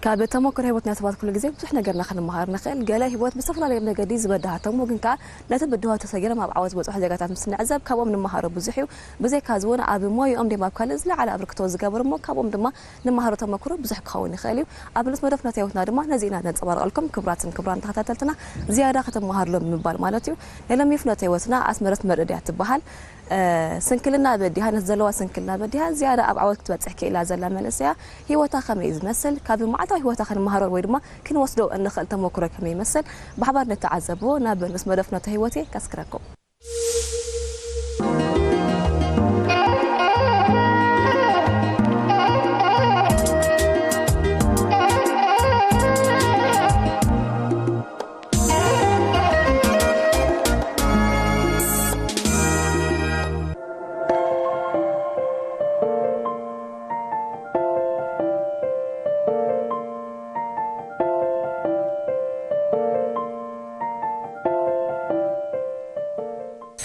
ካብ ተመክሮ ህይወት ናይ ሰባት ኩሉ ግዜ ብዙሕ ነገርና ክንመሃር ንኽእል። ገለ ህይወት ብዝተፈላለየ መገዲ ዝበድሃቶም፣ ግን ከኣ ነቲ ብድሆ ተሰጊሮም ኣብ ዓወት ዝበጽሑ ዜጋታት ምስ ንዕዘብ፣ ካብኦም ንምሃሮ ብዙሕ እዩ። ብዘይካ እዚ እውን ኣብ ሞይኦም ደም ኣብ ካልእ ዝለዓለ ኣበርክቶ ዝገበሩ እሞ፣ ካብኦም ድማ ንመሃሮ ተመክሮ ብዙሕ ክኸውን ይኽእል እዩ። ኣብ ንስ መደብ ፍኖተ ህይወትና ድማ ነዚ ኢና ነንጸባርቐልኩም። ክቡራትን ክቡራን ተኸታተልትና፣ ዝያዳ ከተመሃርሎም ንምባል ማለት እዩ። ናይ ሎሚ ፍኖተ ህይወትና ኣስመረት መርእ ድያ ትበሃል። ስንክልና በዲሃ፣ ነቲ ዘለዋ ስንክልና በዲሃ ዝያዳ ኣብ ዓወት ክትበጽሕ ክኢላ ዘላ መንእሰያ፣ ህይወታ ከመይ እዩ ዝመስል፣ ካብ መዓልታዊ ህይወታ ክንመሃሮ ወይ ድማ ክንወስዶ እንኽእል ተመክሮ ከመይ ይመስል፣ ብሓባር ንተዓዘቦ። ናብ ንስ መደብ ፍኖተ ህይወቴ ከስክረኩም።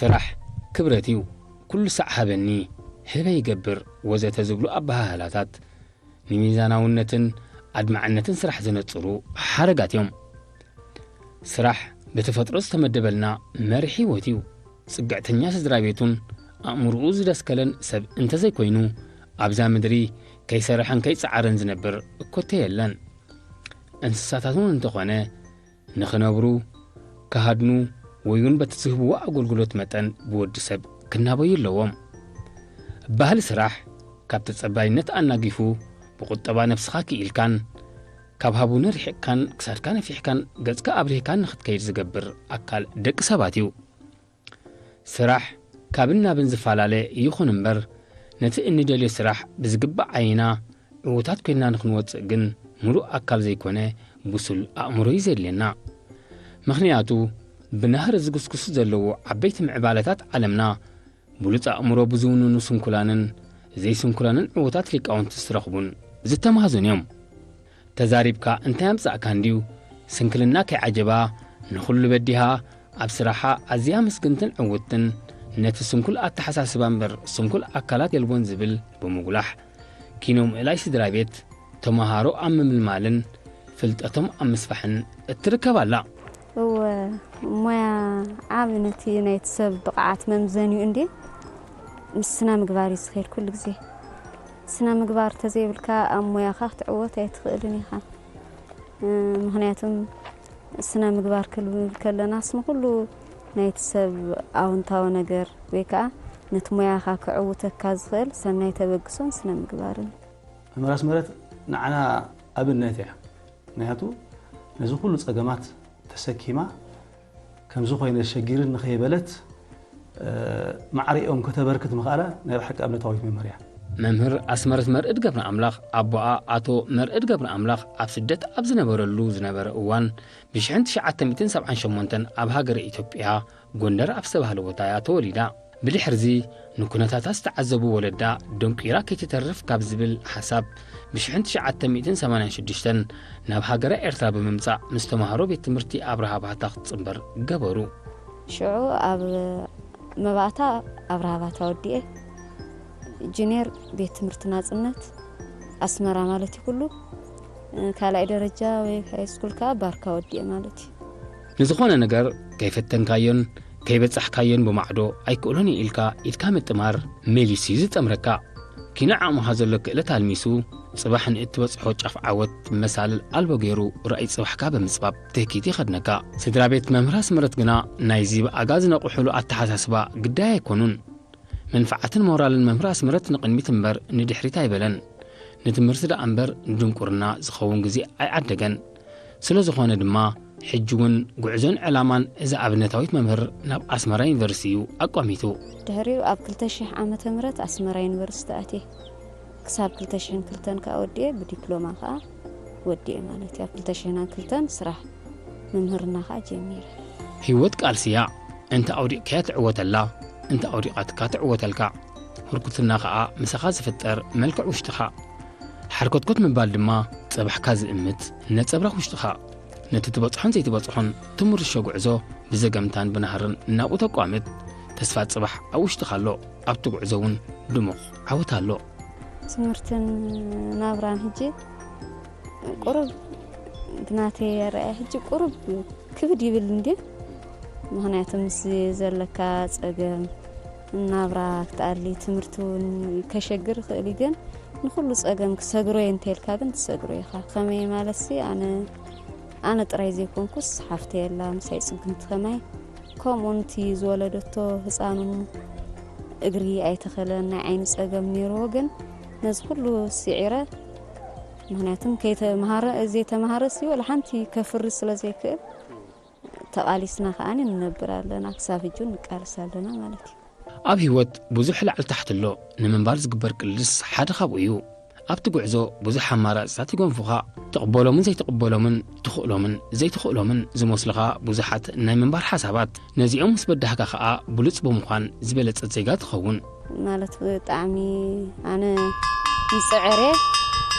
ስራሕ ክብረት እዩ። ኩሉ ሳዕ ሃበኒ፣ ህበ ይገብር ወዘተ ዝብሉ ኣበሃህላታት ንሚዛናውነትን ኣድማዕነትን ስራሕ ዘነጽሩ ሓረጋት እዮም። ስራሕ ብተፈጥሮ ዝተመደበልና መሪሕ ህይወት እዩ። ጽግዕተኛ ስድራ ቤቱን ኣእምሮኡ ዝደስከለን ሰብ እንተዘይኮይኑ፣ ኣብዛ ምድሪ ከይሰረሐን ከይጸዓረን ዝነብር እኮተ የለን። እንስሳታት እውን እንተኾነ ንኽነብሩ፣ ክሃድኑ ወይ እውን በቲ ዝህብዎ ኣገልግሎት መጠን ብወዲ ሰብ ክናበዩ ኣለዎም። ባህሊ ስራሕ ካብ ተጸባይነት ኣናጊፉ ብቁጠባ ነብስኻ ክኢልካን ካብ ሃቡነ ርሒቕካን ክሳድካ ነፊሕካን ገጽካ ኣብሪህካን ንኽትከይድ ዝገብር ኣካል ደቂ ሰባት እዩ። ስራሕ ካብን ናብን ዝፈላለ ይኹን እምበር፣ ነቲ እንደልዮ ስራሕ ብዝግባእ ዓይና ዕዉታት ኮይንና ንኽንወጽእ ግን ምሉእ ኣካል ዘይኮነ ብሱል ኣእምሮ እዩ ዘድልየና። ምኽንያቱ ብናህሪ ዝጉስጉሱ ዘለዉ ዓበይቲ ምዕባለታት ዓለምና ብሉጽ ኣእምሮ ብዝውንኑ ስንኩላንን ዘይስንኩላንን ዕዉታት ሊቃውንቲ ዝረኽቡን ዝተማህዙን እዮም። ተዛሪብካ እንታይ ኣምጻእካ እንድዩ? ስንክልና ከይዓጀባ ንኹሉ በዲሃ ኣብ ስራሓ ኣዝያ ምስግንትን ዕውትን ነቲ ስንኩል ኣተሓሳስባ እምበር ስንኩል ኣካላት የልቦን ዝብል ብምጉላሕ ኪኖ ምእላይ ስድራ ቤት ተመሃሮ ኣብ ምምልማልን ፍልጠቶም ኣብ ምስፋሕን እትርከብ ኣላ። እወ ሞያ ዓብ ነቲ ናይቲ ሰብ ብቕዓት መምዘኒኡ እንዲ ምስ ስነ ምግባር እዩ ዝኸይድ ኩሉ ግዜ። ስነ ምግባር ተዘይብልካ ኣብ ሞያኻ ክትዕወት ኣይትኽእልን ኢኻ። ምኽንያቱም ስነ ምግባር ክንብል ከለናስ ንኹሉ ናይቲ ሰብ ኣውንታዊ ነገር ወይ ከዓ ነቲ ሞያኻ ክዕውተካ ዝኽእል ሰናይ ተበግሶን ስነ ምግባርን። መምህር ኣስመረት ንዓና ኣብነት እያ። ምኽንያቱ ነዚ ኩሉ ፀገማት ተሰኪማ ከምዚ ኮይነ ሸጊርን ንኸይበለት ማዕሪኦም ከተበርክት ምኽኣላ ናይ ብሓቂ ኣብነታዊት መምህር እያ። መምህር ኣስመረት መርዕድ ገብረኣምላኽ ኣቦኣ ኣቶ መርዕድ ገብረኣምላኽ ኣብ ስደት ኣብ ዝነበረሉ ዝነበረ እዋን ብሽሕን ትሽዓተ ሚእትን ሰብዓን ሸሞንተን ኣብ ሃገረ ኢትዮጵያ ጎንደር ኣብ ዝተባህለ ቦታ እያ ተወሊዳ። ብድሕርዚ ንኩነታታ ዝተዓዘቡ ወለዳ ደንቂራ ከይትተርፍ ካብ ዝብል ሓሳብ ብሽሕን ትሽዓተ ሚእትን ሰማንያን ሽዱሽተን ናብ ሃገረ ኤርትራ ብምምጻእ ምስ ተማሃሮ ቤት ትምህርቲ ኣብርሃ ባህታ ክትጽንበር ገበሩ። ሽዑ ኣብ መባእታ ኣብርሃ ባህታ ወዲኤ ጁኒየር ቤት ትምህርቲ ናጽነት ኣስመራ ማለት እዩ ኩሉ ካልኣይ ደረጃ ወይ ሃይስኩል ከዓ ባርካ ወዲኤ ማለት እዩ። ንዝኾነ ነገር ከይፈተንካዮን ከይበጻሕካዮን ብማዕዶ ኣይክእሎን እየ ኢልካ ኢድካ ምጥማር መሊሱ እዩ ዝጠምረካ። ኪነ ዓቕምኻ ዘሎ ክእለት ኣልሚሱ ጽባሕ ንእትበጽሖ ጫፍ ዓወት መሳልል ኣልቦ ገይሩ ራእይ ጽባሕካ ብምጽባብ ትህኪት ይኸድነካ። ስድራ ቤት መምህር ኣስመረት ግና ናይዚ ብኣጋ ዝነቕሑሉ ኣተሓሳስባ ግዳይ ኣይኮኑን። መንፍዓትን ሞራልን መምህር ኣስመረት ንቕድሚት እምበር ንድሕሪት ኣይበለን። ንትምህርቲ ደኣ እምበር ንድንቁርና ዝኸውን ግዜ ኣይዓደገን። ስለ ዝኾነ ድማ ሕጂ እውን ጉዕዞን ዕላማን እዛ ኣብነታዊት መምህር ናብ ኣስመራ ዩኒቨርሲቲ እዩ ኣቋሚቱ። ድሕሪኡ ኣብ ክልተ ሽሕ ዓመተ ምህረት ኣስመራ ዩኒቨርሲቲ ኣትየ። ክሳብ ክልተ ሽሕን ክልተን ከኣ ወዲኤ ብዲፕሎማ ከኣ ወዲኤ ማለት እዩ። ኣብ ክልተ ሽሕን ክልተን ስራሕ ምምህርና ከኣ ጀሚረ። ህይወት ቃልሲ እያ። እንተ ኣውዲቕካያ ትዕወተላ፣ እንተ ኣውዲቓትካ ትዕወተልካ። ህርኩትና ከኣ ምሳኻ ዝፍጠር መልክዕ ውሽጥኻ። ሓርኮትኮት ምባል ድማ ጽባሕካ ዝእምት ነጸብራቕ ውሽጥኻ። ነቲ ትበጽሖን ዘይትበጽሖን ትምርሾ ጉዕዞ ብዘገምታን ብናህርን ናብኡ ተቋምት። ተስፋ ጽባሕ ኣብ ውሽጥኻ ኣሎ። ኣብቲ ጉዕዞ እውን ድሙቕ ዓወት ኣሎ። ትምህርትን ናብራን ሕጂ ቁሩብ ብናተይ ኣረኣእያ ሕጂ ቁሩብ ክብድ ይብል እንድዩ። ምኽንያቱ ምስ ዘለካ ጸገም ናብራ ክትኣሊ ትምህርቲ እውን ከሸግር ይኽእል እዩ። ግን ንኹሉ ጸገም ክሰግሮ እየ እንተልካ ግን ትሰግሮ ኢኻ። ከመይ ማለትሲ ኣነ ኣነ ጥራይ ዘይኮንኩስ ሓፍተይ ኣላ ምሳይ ጽግምቲ ከማይ ከምኡውን እቲ ዝወለደቶ ህፃን እውን እግሪ ኣይተኸለን፣ ናይ ዓይኒ ፀገም ነይርዎ። ግን ነዚ ኩሉ ስዒረ፣ ምኽንያቱም ከይተምሃረ ዘይተምሃረ ሲ ወላ ሓንቲ ከፍሪ ስለ ዘይክእል ተቓሊስና ከዓኒ ንነብር ኣለና፣ ክሳብ ሕጂ ንቃልስ ኣለና ማለት እዩ። ኣብ ህይወት ብዙሕ ላዕሊ ታሕቲ ኣሎ። ንምንባር ዝግበር ቅልስ ሓደ ካብኡ እዩ። ኣብቲ ጉዕዞ ብዙሕ ኣማራፅታት ይጎንፉኻ። ትቕበሎምን ዘይትቕበሎምን፣ ትኽእሎምን ዘይትኽእሎምን ዝመስሉኻ ብዙሓት ናይ ምንባር ሓሳባት። ነዚኦም ምስ በዳህካ ከኣ ብሉፅ ብምዃን ዝበለፀት ዜጋ ትኸውን። ማለት ብጣዕሚ ኣነ ይፅዕር እየ።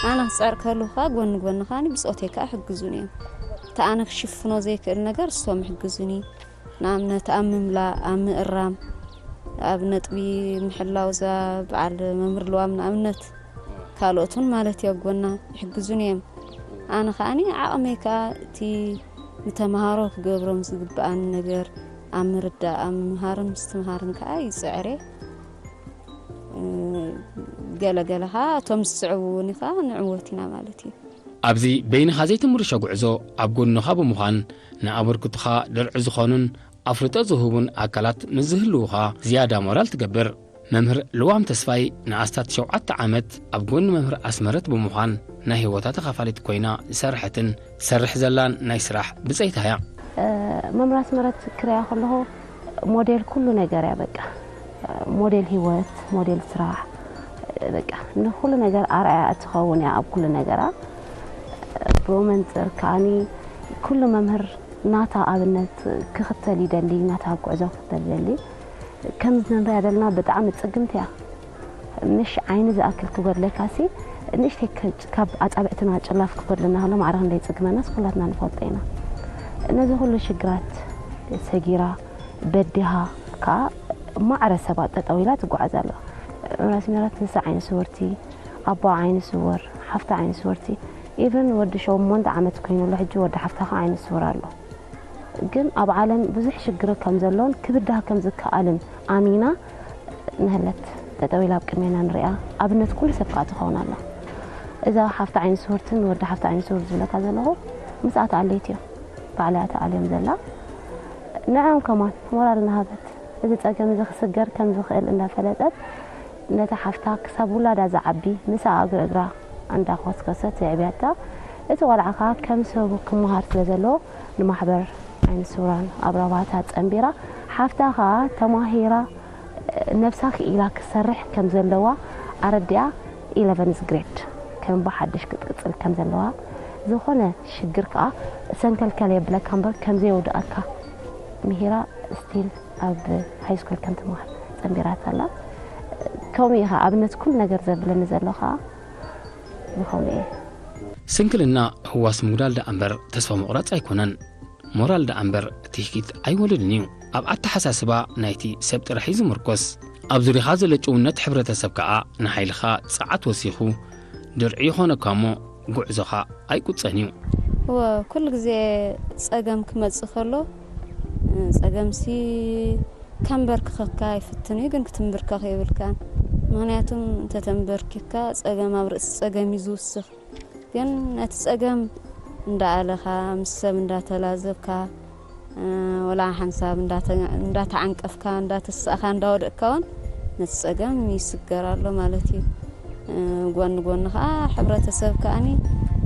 ኣነ ክፅዕር ከለኹ ከኣ ጎኒ ጎኒ ከኣ ብፆተይ ከኣ ይሕግዙኒ እዮም። እቲ ኣነ ክሽፍኖ ዘይክእል ነገር እሶም ይሕግዙኒ። ንኣብነት ኣብ ምምላእ፣ ኣብ ምእራም፣ ኣብ ነጥቢ ምሕላው እዛ በዓል መምህር ልዋም ንኣብነት ካልኦት እውን ማለት እዩ ኣብ ጎና ይሕግዙኒ እዮም። ኣነ ከዓኒ ዓቕመይ ከኣ እቲ ንተምሃሮ ክገብሮም ዝግብኣኒ ነገር ኣብ ምርዳእ፣ ኣብ ምምሃርን ምስትምሃርን ከኣ ይጽዕር እየ። እ፣ ገለ ገለ ከኣ እቶም ዝስዕቡ እውን ከኣ ንዕወት ኢና ማለት እዩ። ኣብዚ በይንኻ ዘይትምርሾ ጉዕዞ ኣብ ጎንኻ ብምዃን ንኣበርክቶኻ ድርዒ ዝኾኑን ኣፍልጦ ዝህቡን ኣካላት ምስ ዝህልዉኻ ዝያዳ ሞራል ትገብር። መምህር ልዋም ተስፋይ ንኣስታት ሸውዓተ ዓመት ኣብ ጎኒ መምህር ኣስመረት ብምዃን ናይ ህይወታ ተኻፋሊት ኮይና ዝሰርሐትን ትሰርሕ ዘላን ናይ ስራሕ ብጸይታ እያ። እ፣ መምህር ኣስመረት ክሪኣ ከለኹ ሞዴል ኩሉ ነገር እያ። በቃ ሞዴል ህይወት፣ ሞዴል ስራሕ፣ በቃ ንኩሉ ነገር ኣርኣያ እትኸውን እያ ኣብ ኩሉ ነገራ። ብኡ መንፅር ከዓኒ ኩሉ መምህር ናታ ኣብነት ክኽተል ይደሊ፣ ናታ ጉዕዞ ክኽተል ይደሊ። ከምዚ ንሪኣ ዘለና ብጣዕሚ ጽግምቲ እያ። ምሽ ዓይኒ ዝኣክል ክጎድለካሲ ንእሽተይ ከ-፣ ካብ ኣጻብዕትና ጭላፍ ክጎድለና ከሎ ማዕረ ክንደይ ጽግመናስ ኩላትና ንፈልጦ ኢና። ነዚ ኩሉ ሽግራት ሰጊራ በዲሃ ከኣ ማዕረ ሰባት ጠጠው ኢላ ትጓዓዝ ኣላ። ራስ ሜላት ንሳ ዓይኒ ስውርቲ፣ ኣቦኣ ዓይኒ ስውር፣ ሓፍታ ዓይኒ ስውርቲ፣ ኢቨን ወዲ ሸሞንተ ዓመት ኮይኑ ኣሎ ሕጂ ወዲ ሓፍታ ከኣ ዓይኒ ስውር ኣሎ። ግን ኣብ ዓለም ብዙሕ ሽግር ከም ዘሎን ክብዳህ ከም ዝከኣልን ኣሚና ንህለት ጠጠው ኢላ ኣብ ቅድሜና ንሪኣ። ኣብነት ኩሉ ሰብ ከኣ ትኸውን ኣላ። እዛ ሓፍታ ዓይኒ ስውርትን ወዲ ሓፍታ ዓይኒ ስውር ዝብለካ ዘለኹ ምስኣ ተኣለይት እዮም። ባዕላ እያ ተኣልዮም ዘላ። ንዕኦም ከማን ሞራል እናሃበት እዚ ጸገም እዚ ክስገር ከም ዝኽእል እንዳፈለጠት ነታ ሓፍታ ክሳብ ውላዳ ዝዓቢ ምስኣ እግሪ እግራ እንዳኮስከሰት የዕብያታ። እቲ ቆልዓ ከኣ ከም ሰቡ ክመሃር ስለ ዘለዎ ንማሕበር ዓይነ ስውራን ኣብ ረባታ ጸንቢራ፣ ሓፍታ ከኣ ተማሂራ ነብሳ ክኢላ ክሰርሕ ከም ዘለዋ ኣረዲኣ ኢለቨንዝ ግሬድ ከም ብሓድሽ ክትቅጽል ከም ዘለዋ፣ ዝኾነ ሽግር ከኣ ሰንከልከል የብለካ እምበር ከም ዘየውድኣካ ምሂራ ስቲል ኣብ ሃይ ስኩል ከም ትመሃር ጸንቢራት ኣላ። ከምኡ እዩ ከኣ ኣብነት ኩሉ ነገር ዘብለኒ ዘሎ ከኣ ብኸምኡ እየ። ስንክልና ህዋስ ምጉዳል ደኣ እምበር ተስፋ ምቑራጽ ኣይኮነን። ሞራል ደኣ እምበር ትህኪት ኣይወልድን እዩ። ኣብ ኣተሓሳስባ ናይቲ ሰብ ጥራሕ እዩ ዝምርኮስ። ኣብ ዙርያኻ ዘሎ ጭውነት ሕብረተሰብ ከኣ ንሓይልኻ ጸዓት ወሲኹ ድርዒ ይኾነካ እሞ ጉዕዞኻ ኣይቁጸን እዩ። እወ፣ ኩሉ ግዜ ጸገም ክመጽእ ከሎ፣ ጸገምሲ ከንበርክኸካ ይፍትን እዩ፣ ግን ክትንብርከኽ የብልካን። ምኽንያቱም እንተተንበርኪኽካ ጸገም ኣብ ርእሲ ጸገም እዩ ዝውስኽ። ግን ነቲ ጸገም እንዳኣለኻ፣ ምስ ሰብ እንዳተላዘብካ፣ እ፣ ወላ ሓንሳብ እንዳተ-፣ እንዳተዓንቀፍካ፣ እንዳተሳእኻ፣ እንዳወደቅካ እውን ነቲ ጸገም ይስገር ኣሎ ማለት እዩ። እ፣ ጎኒ ጎኒ ኸዓ ሕብረተሰብ ከዓኒ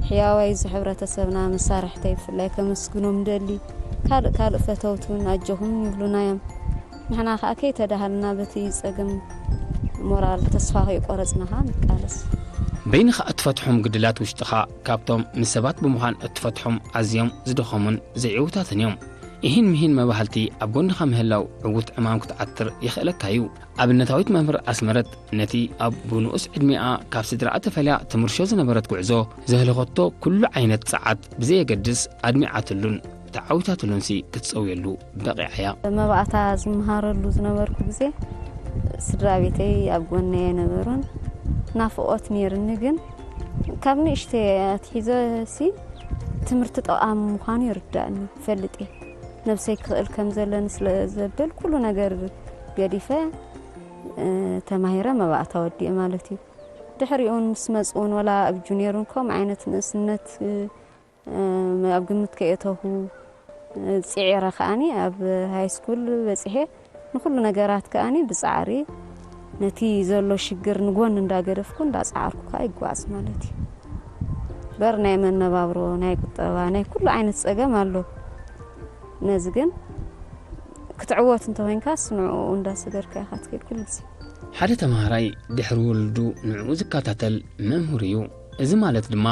ሕያዋይ እዚ ሕብረተሰብና መሳርሕተይ ብፍላይ ከመስግኖም ደሊ። ካልእ ካልእ ፈተውቲ እውን ኣጆኹም ይብሉና እዮም። ንሕና ኸዓ ከይተዳሃልና በቲ ጸገም ሞራል ተስፋ ከይቆረጽና ኸዓ ንቃለስ። በይንኻ እትፈትሖም ግድላት ውሽጥኻ ካብቶም ምስ ሰባት ብምዃን እትፈትሖም ኣዝዮም ዝደኸሙን ዘይዕውታትን እዮም። ኢሂን ምሂን መባህልቲ ኣብ ጎንኻ ምህላው ዕዉት ዕማም ክትዓትር የኽእለካ እዩ። ኣብነታዊት መምህር ኣስመረት ነቲ ኣብ ብንኡስ ዕድሚኣ ካብ ስድራኣ ተፈልያ ትምርሾ ዝነበረት ጉዕዞ ዘህለኸቶ ኩሉ ዓይነት ጸዓት ብዘየገድስ ኣድሚዓትሉን ተዓዊታትሉንሲ ክትጸውየሉ በቒዓ እያ። መባእታ ዝመሃረሉ ዝነበርኩ ግዜ ስድራ ቤተይ ኣብ ጎነይ ኣይነበሩን። ናፍቖት ነይርኒ፣ ግን ካብ ንእሽተይ ኣትሒዘ ሲ ትምህርቲ ጠቓሚ ምዃኑ ይርዳእኒ፣ ይፈልጥ እየ። ነብሰይ ክኽእል ከም ዘለኒ ስለ ዘብል ኩሉ ነገር ገዲፈ፣ እ፣ ተማሂረ መባእታ ወዲኤ ማለት እዩ። ድሕሪኡን ምስ መጽኡን ወላ ኣብ ጁኒየር እውን ከምኡ ዓይነት ንእስነት፣ እ፣ ኣብ ግምት ከየእተኹ፣ እ፣ ጽዒረ ከኣኒ ኣብ ሃይ ስኩል በጺሐ። ንኹሉ ነገራት ከኣኒ ብጻዕሪ ነቲ ዘሎ ሽግር ንጎን እንዳገደፍኩ እንዳጻዓርኩ ከኣ ይጓዝ ማለት እዩ። በር ናይ መነባብሮ፣ ናይ ቁጠባ፣ ናይ ኩሉ ዓይነት ጸገም ኣሎ። ነዚ ግን ክትዕወት እንተኾይንካስ ንዕኡ እንዳሰገርካ ኢኻ ትከይድ ኩሉ ግዜ። ሓደ ተማሃራይ ድሕሪ ውልዱ ንዕኡ ዝከታተል መምህር እዩ። እዚ ማለት ድማ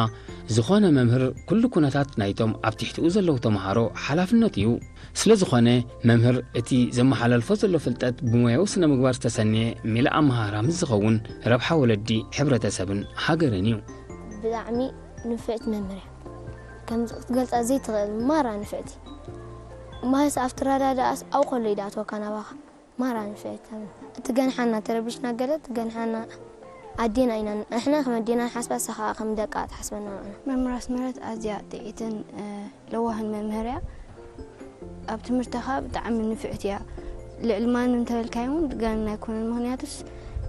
ዝኾነ መምህር ኩሉ ኩነታት ናይቶም ኣብ ትሕቲኡ ዘለዉ ተማሃሮ ሓላፍነት እዩ። ስለ ዝኾነ መምህር እቲ ዘመሓላልፎ ዘሎ ፍልጠት ብሞያዊ ስነ ምግባር ዝተሰነየ ሜላ ኣመሃህራ ምስ ዝኸውን ረብሓ ወለዲ፣ ሕብረተሰብን ሃገርን እዩ። ብጣዕሚ ንፍዕቲ መምህር እያ። ከምዚ ክትገልጻ ዘይትኽእል ማራ ንፍዕቲ። ማለስ ኣብቲ ረዳዳኣስ ኣብኡ ከሎ እዩ ዝኣትወካ ናባኻ። ማራ ንፍዕቲ። እቲ ገንሓና ተረቢሽና ገለ እቲ ገንሓና ኣዴና ኢና። ንሕና ከም ኣዴና ንሓስባ፣ እሳ ኸኣ ከም ደቃ ትሓስበና ንዓና። መምህር ኣስመረት ኣዝያ ጥዒትን፣ እ፣ ለዋህን መምህር እያ። ኣብ ትምህርቲ ኸኣ ብጣዕሚ ንፍዕቲ እያ። ልዕሊ ማንም እንተበልካዮ እውን ጋኔን ኣይኮነን። ምኽንያቱስ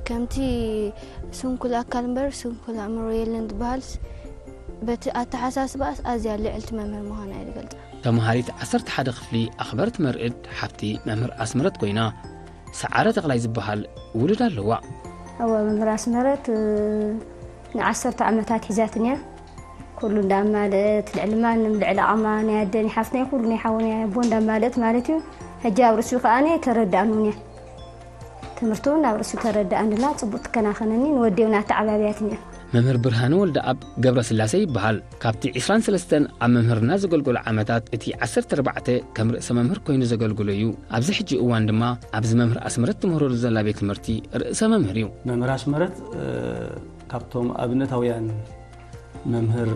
ከምቲ ስንኩል ኣካል እምበር ስንኩል ኣእምሮ የለን ዝበሃልስ በቲ ኣተሓሳስባስ ኣዝያ ልዕልቲ መምህር ምዃና እየ ዝገልጻ። ተምሃሪት ዓሰርተ ሓደ ክፍሊ ኣኽበርት መርዕድ ሓፍቲ መምህር ኣስመረት ኮይና፣ ሰዓረ ተኽላይ ዝበሃል ውሉድ ኣለዋ። እወ፣ መምህር ኣስመረት፣ እ፣ ንዓሰርተ ዓመታት ሒዛትንያ። ኩሉ እንዳማለት፣ ልዕሊ ማንም፣ ልዕሊ ዓቕማ ናይ ኣደን ሓፍትናይ ኩሉ ናይ ሓውንያ ኣቦ እንዳማለት ማለት እዩ። ሕጂ ኣብ ርእሱ ከኣ ተረዳእኑንያ። ትምህርቲ እውን ኣብ ርእሱ ተረዳእንላ፣ ጽቡቕ ትከናኸነኒ፣ ንወዲ እውን ኣተዓባብያትንያ። መምህር ብርሃነ ወልደኣብ ገብረስላሴ ይበሃል። ካብቲ ዕስራን ሰለስተን ኣብ መምህርና ዘገልገሎ ዓመታት፣ እቲ ዓሰርተ ኣርባዕተ ከም ርእሰ መምህር ኮይኑ ዘገልግሎ እዩ። ኣብዚ ሕጂ እዋን ድማ ኣብዚ መምህር ኣስመረት ትምህረሉ ዘላ ቤት ትምህርቲ ርእሰ መምህር እዩ። መምህር ኣስመረት፣ እ፣ ካብቶም ኣብነታውያን መምህር፣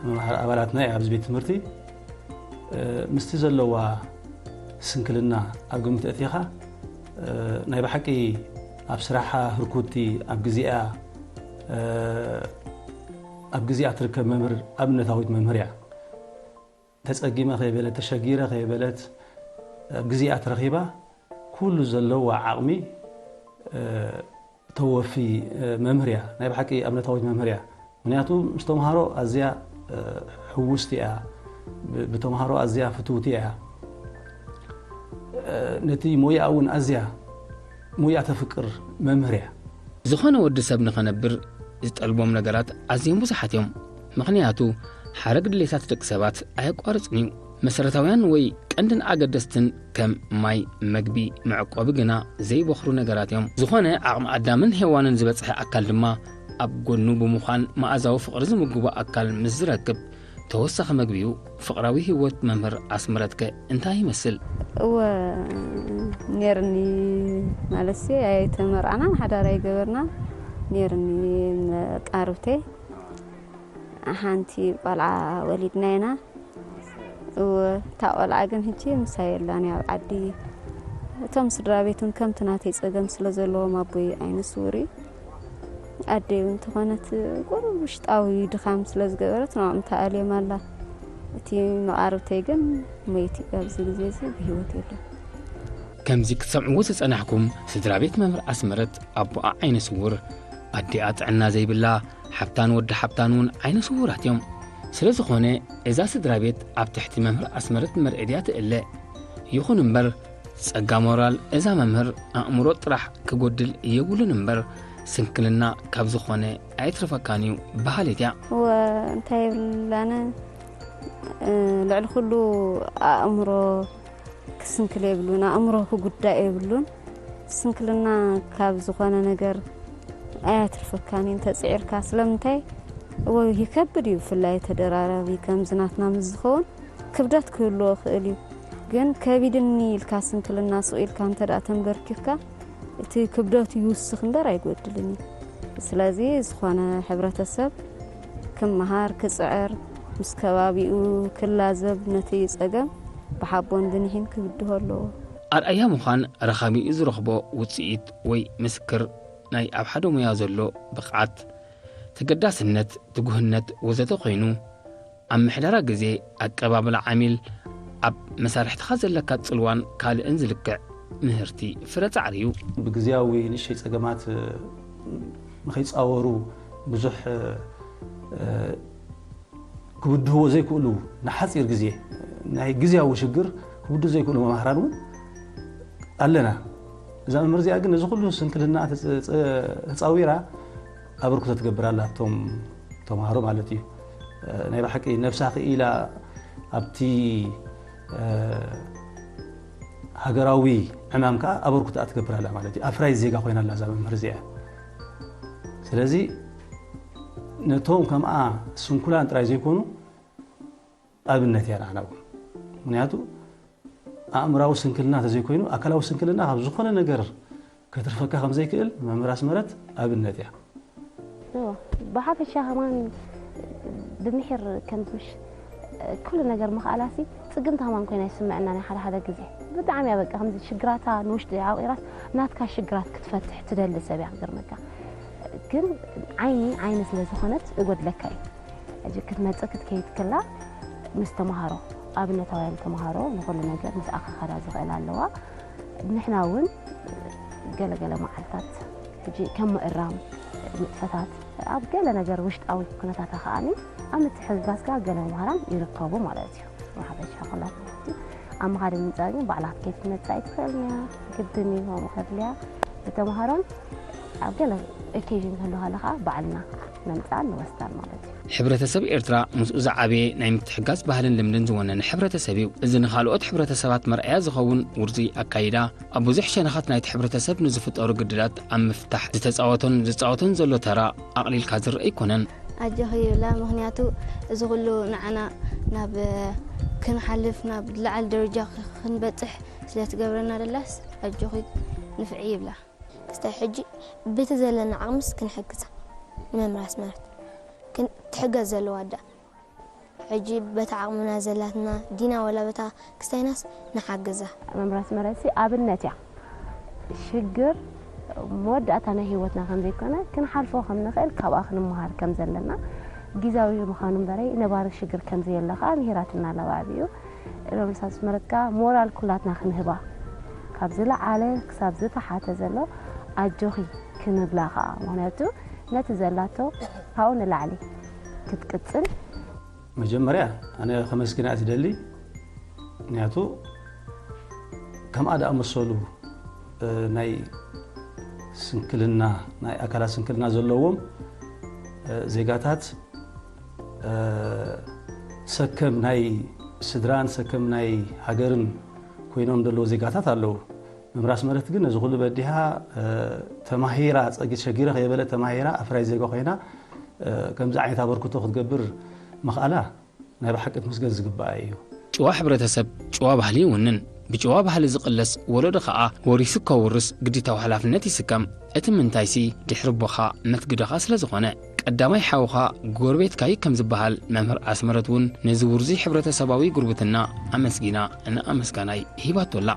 መምሃር ኣባላትና እያ ኣብዚ ቤት ትምህርቲ። እ፣ ምስቲ ዘለዋ ስንክልና ኣብ ግምት ኣእቲኻ፣ እ፣ ናይ ብሓቂ ኣብ ስራሓ ህርኩቲ፣ ኣብ ግዜኣ፣ እ፣ ኣብ ግዜኣ ትርከብ መምህር፣ ኣብነታዊት መምህር እያ። ተጸጊመ ከይበለት፣ ተሸጊረ ከይበለት፣ ኣብ ግዜኣ ተረኺባ ኩሉ ዘለዋ ዓቕሚ፣ እ፣ ተወፊ፣ እ፣ መምህር እያ። ናይ ብሓቂ ኣብነታዊት መምህር እያ። ምኽንያቱ ምስ ተምሃሮ ኣዝያ፣ እ፣ ሕውስቲ እያ። ብ-፣ ብተምሃሮ ኣዝያ ፍትውቲ እያ። እ፣ ነቲ ሞያኣ እውን ኣዝያ ሞያ ተፍቅር መምህር እያ። ዝኾነ ወዲ ሰብ ንኸነብር ዝጠልቦም ነገራት ኣዝዮም ብዙሓት እዮም። ምኽንያቱ ሓረግ ድሌታት ደቂ ሰባት ኣየቋርጽን እዩ። መሰረታውያን ወይ ቀንድን ኣገደስትን ከም ማይ፣ መግቢ፣ መዕቆቢ ግና ዘይበኽሩ ነገራት እዮም። ዝኾነ ዓቕሚ ኣዳምን ሄዋንን ዝበጽሐ ኣካል ድማ ኣብ ጎኑ ብምዃን መኣዛዊ ፍቕሪ ዝምግቦ ኣካል ምስ ዝረክብ ተወሳኺ መግቢ እዩ። ፍቕራዊ ህይወት መምህር ኣስመረትከ እንታይ ይመስል? እወ፣ ኔርኒ ማለትሲ ኣይተመርዓናን ሓዳር ኣይገበርናን። ኔርኒ መቃርብተይ ሓንቲ ቆልዓ ወሊድና ኢና። እወ፣ እታ ቆልዓ ግን ሕጂ ምሳይ የላን፣ ኣብ ዓዲ። እቶም ስድራ ቤት እውን ከምቲ ናተይ ጸገም ስለ ዘለዎም ኣቦይ ዓይነ ስውር እዩ። ኣደይ እውን እንተኾነት ቁሩብ ውሽጣዊ ድኻም ስለ ዝገበረት ንዕኦም ተኣልዮም ኣላ። እቲ መቓርብተይ ግን ሞይቱ እዩ፣ ኣብዚ ግዜ እዚ ብህይወት የለን። ከምዚ ክትሰምዕዎ ዝጸናሕኩም ስድራ ቤት መምህር ኣስመረት ኣቦኣ ዓይነ ስውር፣ ኣዲኣ ጥዕና ዘይብላ፣ ሓብታን ወዲ ሓብታን እውን ዓይነ ስውራት እዮም። ስለ ዝኾነ እዛ ስድራ ቤት ኣብ ትሕቲ መምህር ኣስመረት መርዕድ እያ ትእለ። ይኹን እምበር ጸጋ ሞራል እዛ መምህር ኣእምሮ ጥራሕ ክጎድል የብሉን እምበር ስንክልና ካብ ዝኾነ ኣይትርፈካን እዩ በሃሊት እያ። እወ፣ እንታይ የብላነ፣ እ፣ ልዕሊ ኩሉ ኣእምሮ ክስንክል የብሉን፣ ኣእምሮ ክጉዳእ የብሉን። ስንክልና ካብ ዝኾነ ነገር ኣያትርፈካን እዩ እንተጽዒርካ። ስለምንታይ? እወ፣ ይከብድ እዩ፣ ብፍላይ ተደራራቢ ከምዚ ናትና ምስ ዝኸውን ክብደት ክህልዎ ይኽእል እዩ። ግን ከቢድኒ ኢልካ ስንክልና ስቕ ኢልካ እንተ ደኣ ተንበርኪኽካ፣ እቲ ክብደቱ ይውስኽ እምበር ኣይጎድልን እዩ። ስለዚ ዝኾነ ሕብረተሰብ ክመሃር፣ ክጽዕር፣ ምስ ከባቢኡ ክላዘብ፣ ነቲ ጸገም ብሓቦን ብንሒን ክብድሆ ኣለዎ። ኣርኣያ ምዃን ረኻቢኡ ዝረኽቦ ውጽኢት ወይ ምስክር ናይ ኣብ ሓደ ሞያ ዘሎ ብቕዓት ተገዳስነት፣ ትጉህነት ወዘተ ኮይኑ፣ ኣብ ምሕደራ ግዜ፣ ኣቀባብላ ዓሚል፣ ኣብ መሳርሕትኻ ዘለካ ጽልዋን ካልእን ዝልክዕ ምህርቲ ፍረ ጻዕሪ እዩ። ብግዜያዊ ንእሽተይ ጸገማት ንኸይጻወሩ ብዙሕ ክብድህዎ ዘይክእሉ፣ ንሓጺር ግዜ ናይ ግዜያዊ ሽግር ክብድሁ ዘይክእሉ መማህራን እውን ኣለና። እዛ መምህር እዚኣ ግን ነዚ ኩሉ ስንክልና ተጸ-፣ ተጻዊራ ኣበርክቶ ትገብር ኣላ ኣብቶም ተምሃሮ ማለት እዩ። ናይ ብሓቂ ነብሳ ክኢላ ኣብቲ ሃገራዊ ዕማም ከኣ ኣበርክቶ ትገብር ኣላ ማለት እዩ። ኣፍራይ ዜጋ ኮይና ኣላ እዛ መምህር እዚኣ። ስለዚ ነቶም ከምኣ ስንኩላን ጥራይ ዘይኮኑ ኣብነት እያ ንዓና እውን። ምክንያቱ ኣእምራዊ ስንክልና ተዘይኮይኑ ኣካላዊ ስንክልና ካብ ዝኾነ ነገር ከትርፈካ ከም ዘይክእል መምህር ኣስመረት ኣብነት እያ። እዎ፣ ብሓፈሻ ከማን ብምሒር ከምዚ ምሽ ኩሉ ነገር ምኽኣላሲ ጽግምቲ ከማን ኮይና ይስምዐና ናይ ሓደ ሓደ ግዜ። ብጣዕሚ እያ በቃ ከምዚ ሽግራታ ንውሽጢ ዓቂራስ ናትካ ሽግራት ክትፈትሕ ትደሊ ሰብ እያ ክገርመካ። ግን ዓይኒ ዓይኒ ስለ ዝኾነት እጎድለካ እዩ። ሕጂ ክትመጽእ ክትከይድ ከላ ምስ ተምሃሮ፣ ኣብነታውያን ተምሃሮ ንኹሉ ነገር ምስ ኣኻኸዳ ዝኽእል ኣለዋ። ንሕና እውን ገለገለ መዓልታት ሕጂ ከም ምእራም ንጥፈታት ኣብ ገለ ነገር ውሽጣዊ ኩነታታ ከኣኒ ኣብ ምትሕግጋዝካ ገለ መምህራን ይርከቡ ማለት እዩ። ብሓፈሻ ኩላትና ኣብ ምኻድ ምምጻእ ግን ባዕላ ክትከይድ ክትመጽእ ኣይትኽእልን እያ። ግድን እዩ ከምኡ ከድልያ። ንተምሃሮን ኣብ ገለ ኦኬዥን ክህሉ ከሎ ከዓ ባዕልና ነምጽኣን ንወስዳን ማለት እዩ። ሕብረተሰብ ኤርትራ ምስኡ ዝዓበየ ናይ ምትሕጋዝ ባህልን ልምድን ዝወነነ ሕብረተሰብ እዩ። እዚ ንኻልኦት ሕብረተሰባት መርኣያ ዝኸውን ውርዙይ ኣካይዳ፣ ኣብ ብዙሕ ሸነኻት ናይቲ ሕብረተሰብ ንዝፍጠሩ ግድላት ኣብ ምፍታሕ ዝተጻወቶን ዝጻወቶን ዘሎ ተራ ኣቕሊልካ ዝርአ ኣይኮነን። ኣጆኺ ይብላ፣ ምኽንያቱ እዚ ኩሉ ንዓና ናብ ክንሓልፍ፣ ናብ ዝለዓለ ደረጃ ክንበጽሕ ስለ ትገብረና ደላስ፣ ኣጆኺ ንፍዒ ይብላ። ክስታይ ሕጂ በቲ ዘለና ዓቕምስ ክንሕግዛ ንመምህር ኣስመረት ክን-፣ ትሕገዝ ዘለዋ ኣዳ። ሕጂ በቲ ዓቕምና ዘላትና ዲና ወላ በታ ክስታይናስ ንሓግዛ። መምህር ኣስመረትሲ ኣብነት እያ። ሽግር መወዳእታ ናይ ህይወትና ከም ዘይኮነ ክንሓልፎ ከም ንኽእል ካብኣ ክንመሃር ከም ዘለና፣ ግዜያዊ ምዃኑ እምበረይ ነባሪ ሽግር ከም ዘየለ ከኣ ምሂራትና ኣላ ብዓቢኡ። መምህር ኣስመረት ከኣ ሞራል ኩላትና ክንህባ፣ ካብ ዝለዓለ ክሳብ ዝተሓተ ዘሎ ኣጆኺ ክንብላ ከኣ፣ ምኽንያቱ ነቲ ዘላቶ ካብኡ ንላዕሊ ክትቅጽል። መጀመርያ ኣነ ከመስግና እየ ዝደሊ፣ ምኽንያቱ ከምኣ ዝኣመሰሉ፣ እ፣ ናይ ስንክልና፣ ናይ ኣካላት ስንክልና ዘለዎም፣ እ፣ ዜጋታት፣ እ፣ ሰከም ናይ ስድራን ሰከም ናይ ሃገርን ኮይኖም ዘለዉ ዜጋታት ኣለዉ። መምህር ኣስመረት ግን ነዚ ኩሉ በዲሃ፣ እ፣ ተማሂራ፣ ጸጊት ሸጊረ ከየበለ ተማሂራ ኣፍራይ ዜጋ ኮይና፣ እ፣ ከምዚ ዓይነት ኣበርክቶ ክትገብር ምኽኣላ ናይ ብሓቂ ክትምስገን ዝግብኣ እዩ። ጭዋ ሕብረተሰብ ጭዋ ባህሊ ይውንን። ብጭዋ ባህሊ ዝቕለስ ወለዶ ኸኣ ወሪሱ ከውርስ ግዲታዊ ሓላፍነት ይስከም። እቲ ምንታይሲ ድሕሪ ኣቦኻ መትግደኻ ስለ ዝኾነ፣ ቀዳማይ ሓውኻ ጎረቤትካ እዩ ከም ዝበሃል፣ መምህር ኣስመረት እውን ነዚ ውርዙይ ሕብረተሰባዊ ጉርብትና ኣመስጊና ንኣመስጋናይ ሂባቶ ኣላ።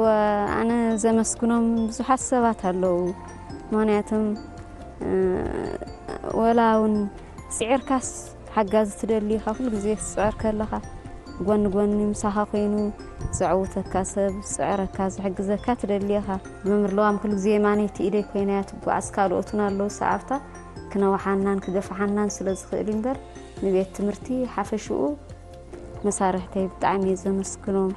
ወ-፣ ኣነ ዘመስግኖም ብዙሓት ሰባት ኣለዉ። ምኽንያቱም፣ እ፣ ወላ እውን ስዒርካስ ሓጋዚ ትደሊ ኢኻ፣ ኩሉ ግዜ ክትስዕር ከለኻ ጎኒ ጎኒ ምሳኻ ኮይኑ ዘዕውተካ ሰብ፣ ዝስዕረካ፣ ዝሕግዘካ ትደሊ ኢኻ። መምህር ለዋም ኩሉ ግዜ የማነይቲ ኢደይ ኮይና እያ ትጓዓዝ። ካልኦት እውን ኣለዉ ሰዓብታ፣ ክነውሓናን ክገፍሓናን ስለ ዝኽእል እምበር፣ ንቤት ትምህርቲ ሓፈሽኡ መሳርሕተይ ብጣዕሚ እየ ዘመስግኖም።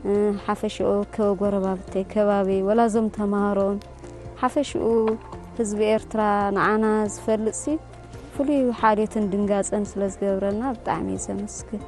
እ፣ ሓፈሽኡ ከ-፣ ጎረባብተይ፣ ከባቢ፣ ወላ እዞም ተምሃሮን፣ ሓፈሽኡ ህዝቢ ኤርትራ ንዓና ዝፈልጥሲ ፍሉይ ሓልዮትን ድንጋጸን ስለ ዝገብረና ብጣዕሚ እየ ዘመስግን።